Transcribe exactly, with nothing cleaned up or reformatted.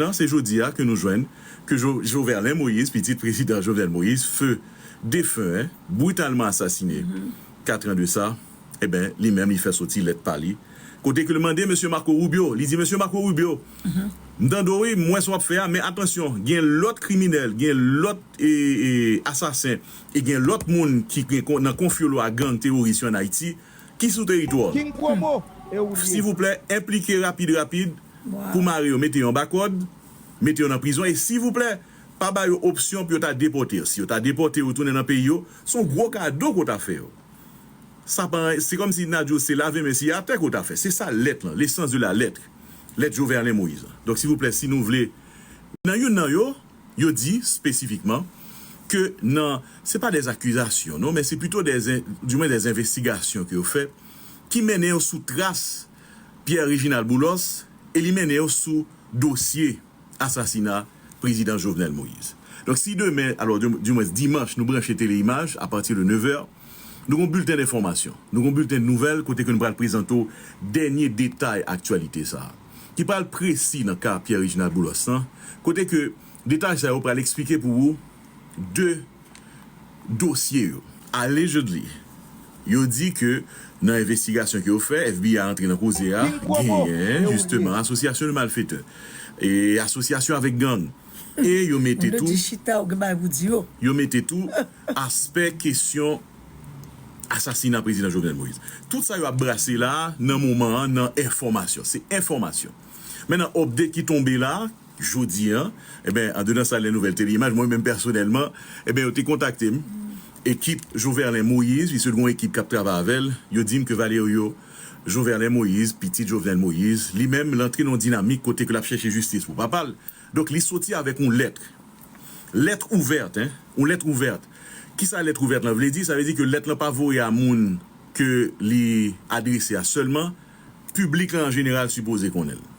Kounye a, se jodi a ke nou jwenn ke Jo- Joverlin Moïse, pitit prezidan Jovenel Moïse, feu défunt, britalman asasine, kat an de sa, e ben, li menm, li fè soti lèt pa li. Kote ke l mande mesye Marco Rubio, li di, mesye Marco Rubio, m tande w, wi, m wè sa w ap fè a, men atansyon, gen lòt kriminèl, gen lòt e, e, asasen, e gen lòt moun ki gen kon- nan konfyolo a gang teworis yo ann Ayiti, ki sou teritwa w. Silvouplè, enplike rapid, rapid, pou mare yo, mete yo anba kòd, mete yo nan prizon, e silvouplè, pa ba yo opsyon pou yo ta depòte yo. Si yo ta depòte yo, tounen nan peyi yo, se yon gwo kado ke w ta fè yo. Sa pa, se kòmsi n a di w se lave men siye atè ke w ta fè. Se sa lèt lan, l'essence de la lettre. Lèt Joverlin Moïse lan. Donk, silvouplè, si nou vle, nan youn nan yo, yo di espesifikman ke nan, se pa des accusations, non, men se pito des, en- du moins des investigations ke yo fè, ki mennen yo sou tras Pierre Réginald Boulos, e li mennen yo sou dosye asasina prezidan Jovenel Moïse. Donk, si demen, alò, du, du moins dimanch, nou branche Tele Imaj apati de nèf è, nou gon bilten enfòmasyon, nou gon bilten nouvèl kote ke nou pral prezante w dènye detay aktyalite sa a, ki pral presi nan ka Pierre Réginald Boulos lan, kote ke detay sa yo pral eksplike pou ou de dosye yo. Allegedly, yo di ke nan envestigasyon ke yo fè, F B I antre nan koze a, genyen, jisteman, association de malfaiteurs e asosyasyon avèk gang. E yo mete tou, yo mete tou aspè kesyon asasina prezidan Jovenel Moïse. Tout sa yo ap brase la a, nan moman an, nan enfòmasyon. Se enfòmasyon. Men nan update ki tonbe la a, jodi a, e ben, andedan sal dè nouvèl Tele Imaj, mwen menm pèsonèlman, e ben, yo te kontakte m. Ekip Joverlin Moïse, piske l gon ekip k ap travay avè l, yo di m ke Valerio Joverlin Moïse, pitit Jovenel Moïse, li menm, l antre nan yon dinamik kote ke l ap chèche jistis pou papa l. Donk, li soti avèk yon lèt. Lettre ouverte, hein, yon lèt ouvèt. Kisa lettre ouverte lan vle di? Sa vle di ke lèt lan pa voye a moun ke li adrese a sèlman, piblik lan an jeneral sipoze konnen l.